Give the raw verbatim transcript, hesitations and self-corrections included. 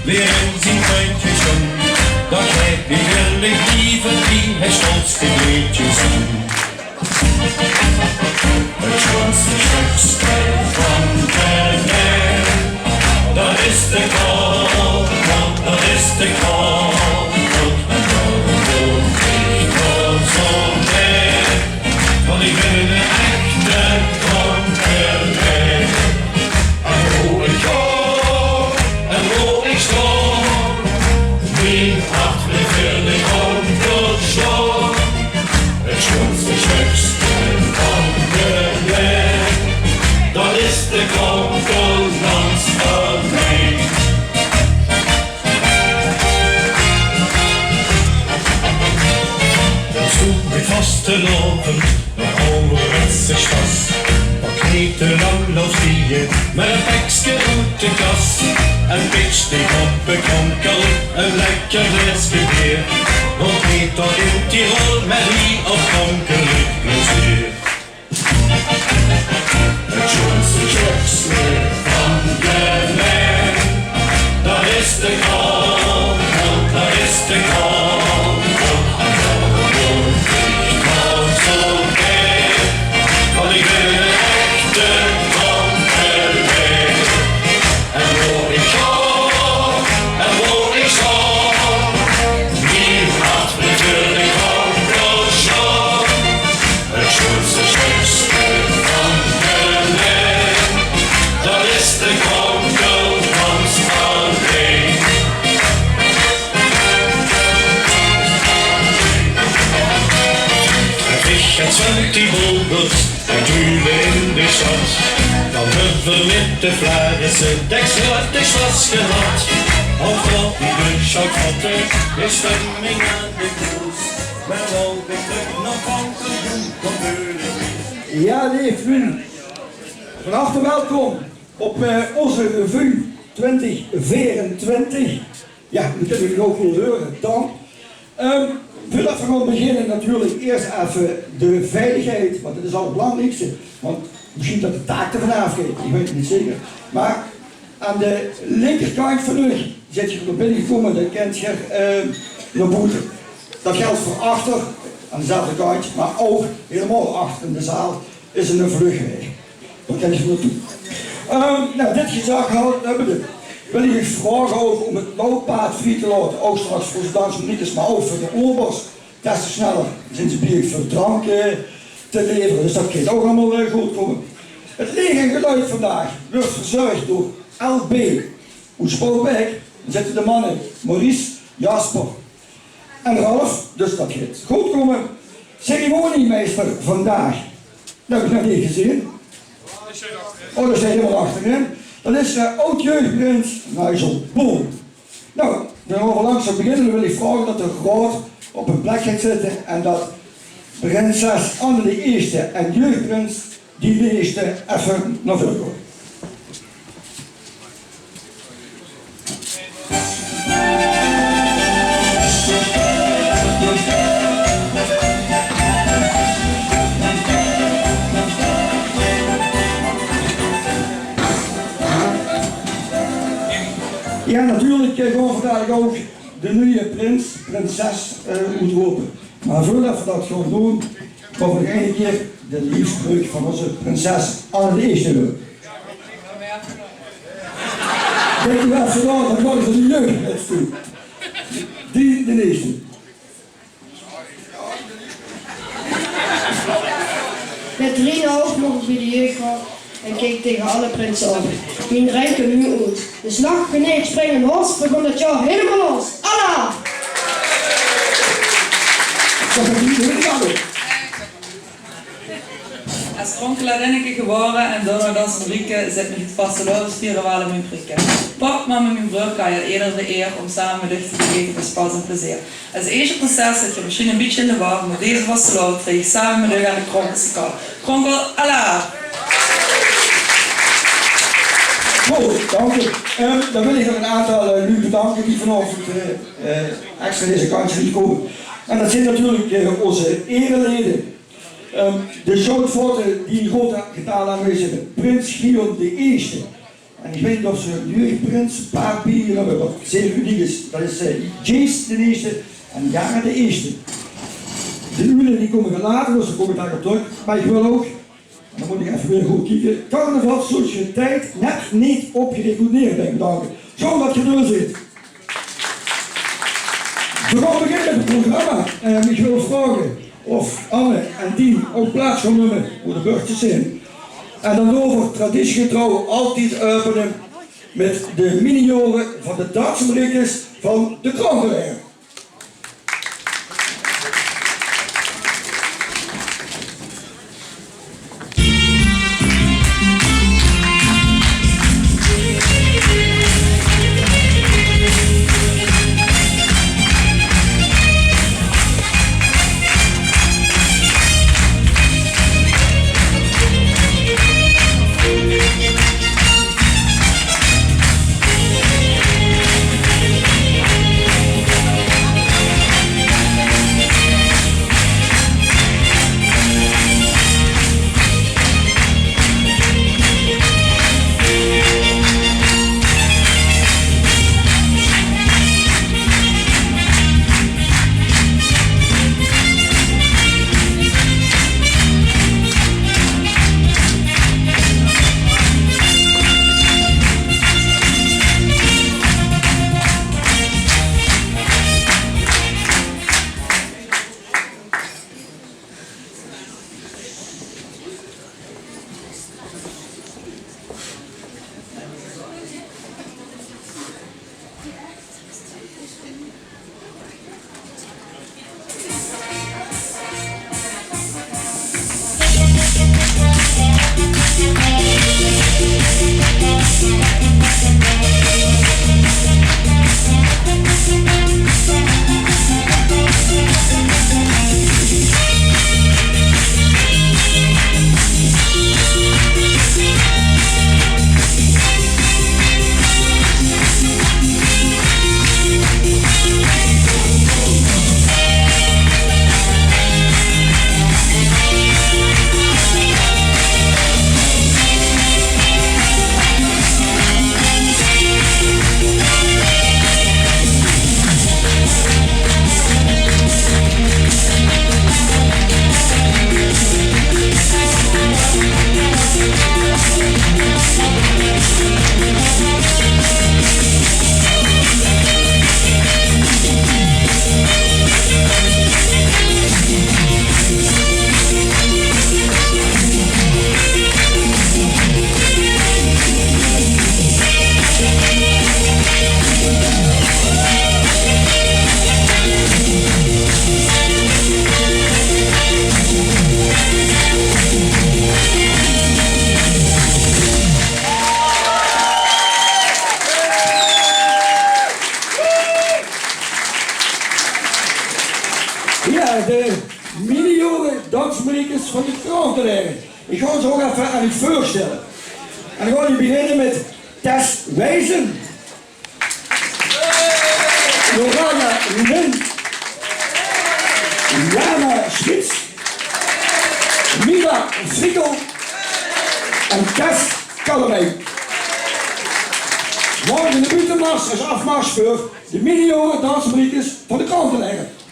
Weer in zien tuintje sjtóng, dao gaef ich willig liever die, hae sjtóng te kleedjes aan. Het sjoonste stökske van de welt, dat is de kop, dat is de kop. En dao wól ich veur zoe'n bèk, want ich bön eine echte kronkelbèk. En wo ich gaon, en wo ich sjtaon, mien hart blief veur de kronkel sjtaon. Het sjoonste stökske van de welt, dat is de kronkel langs de Maes. Dae zoek mit vastelaovend nog awwerwetse sjpas. Paak neet te lang laos die, mit e pekske oet de kas. En pits dich op de kronkel, e lekker glaeske beer. Want neet tot in Tirol, mer hie op kronkel plezeer. Het sjoonste stökske van de welt, dat is de kronkel, dat is de kronkel. En dao wól ich veur zoe'n bèk, want ich bön eine echte kronkelbèk. En wo ich gaon, en wo ich sjtaon, mien hart blief veur de kronkel sjtaon. Het sjoonste stökske van de welt, dat is de kronkel gans allein. En ich het zwem die bölders en duule in de sjat. Dan höbbe v'r mit de Flaarisse dèks groeate sjpas gehad. Of tot die de sjat vatte, is stemming aan de koers. Mer loop ich trök nao kampioen, dan veul ich mich. Jao, leef luuj, van harte welkom op, eh, ózze revue twintig veerentwintig. Jao, dat höb ich ouch waal gehuurd, dan. Ehm, veurdat v'r gaon beginne, natuurlik iers effe de veiligheid, want dat is 't allerbelangriekste. Want mesjien dat de taak d'r vanaaf geit, ich weit 't neet zeker. Mer aan de linkerkantj van uch zeet geer nao binne gekómme, dan kèntj geer, eh, nao boete. Dat gelt veur achter, aan dezelfde kantj, mer ouch hielemaol achter in de zaal is 'ne vluchweg. Dao kèntj geer naotoe. Ehm, noe, dit gezag höbbende, wil ich uch vraoge ouch óm 't louppaad vrie te laote, ouch straks veur de dansmariekes, mer ouch veur de obers. Des te sneller zeen ze bezig veur drank, eh, te levere, dus dat geit ouch allemaol, eh, good kómme. 't Leech en geluid vandaag wuuertj verzörgd door L B oet Sjpoorbeek. Dao zitte de manne Maurice, Jasper en Ralf, dus dat geit good kómme. Ceremoniemeister vandaag, dat höb ich nog neet gezeen. Oh, dat steit hielemaol achterin. Dat is, eh, oud-jeugdprins Nigel Boon. Noe, veur v'r langzaam beginne, wil ich vraoge dat de raod op hun plek geit zitte en dat prinses Anne de Ierste en jeugdprins Dien de Ierste effe nao veure kómme. Jao, natuurlik, eh, gaon v'r dalik ouch de nuje prins, prinses, eh, oetrope. Mer veurdat v'r dat gaon doon, gaon v'r nog eine kier de leefspreuk van ózze prinses Anne de Ierste doon. Dink uch effe nao, dan gaon v'r de jeugdprins doon. Dien de Ierste. Mit drieënhalf moch ich bie de jeug gaon en keek tege alle prinse op. Mien dreim kump noe oet. Dus lach, geneet, spring en hos, v'r gaon dit jaor hielemaol los. Alaaf! Es kronkelaarinneke gebaore en daonao dansmarieke, zit mich 't vastelaovesviere waal in mien prieke. Pap, mam en mien broor, ich haw eder de eer óm same mit uch te gegete mit spas en plezeer. Es ierste prinses zit geer mesjien e bietje in de war, mer deze vastelaovend krieg ich same mit uch aan de kronkels gekap. Kronkel, alaaf! Good, dank uch. Ehm, dan wil ich nog 'n aantal, eh, luuj bedanke die vanaovend, eh, eh, extra deze kantj oet kómme. En dat zeen natuurlik, eh, ózze erelede. Ehm, de sjoutvaote die in groot getaal aanwezig zeen, prins Guillaume de Ierste. En ich weit neet of ze 'n jeugdprins, paar bie höbbe, wat zeer uniek is. Dat is, eh, Jace d'n Ierste en Jara d'n Ierste. De Uule die kómme later, dus dao kóm ich later op trök. Mer ich wil ouch, en dan mót ich effe weer good kieke, Carnavalssociëteit Nep neet opgerich oet Neerbèk bedanke. Sjoon dat geer d'r zeet. Veer gaon beginne mit 't programma. Eh, ich wil vraoge of Anne en Dien ouch plaats gaon numme veur de bördjes zeen. En dan doon veer traditiegetrouw altied äöpene mit de miniore van de Dansmariekes van de Kraontelèr. Jao, de miniore Dansmariekes van de Kraontelèr. Ich gaon ze ouch effe aan uch veursjtèlle. En dan gaon ich beginne mit Tess Wijzen, Lorana Lin, Lana Schmitz, Mila Frikkel en Tess Kallemey. Morge de buuttemars es aafmars veur de miniore Dansmariekes van de Kraontelèr.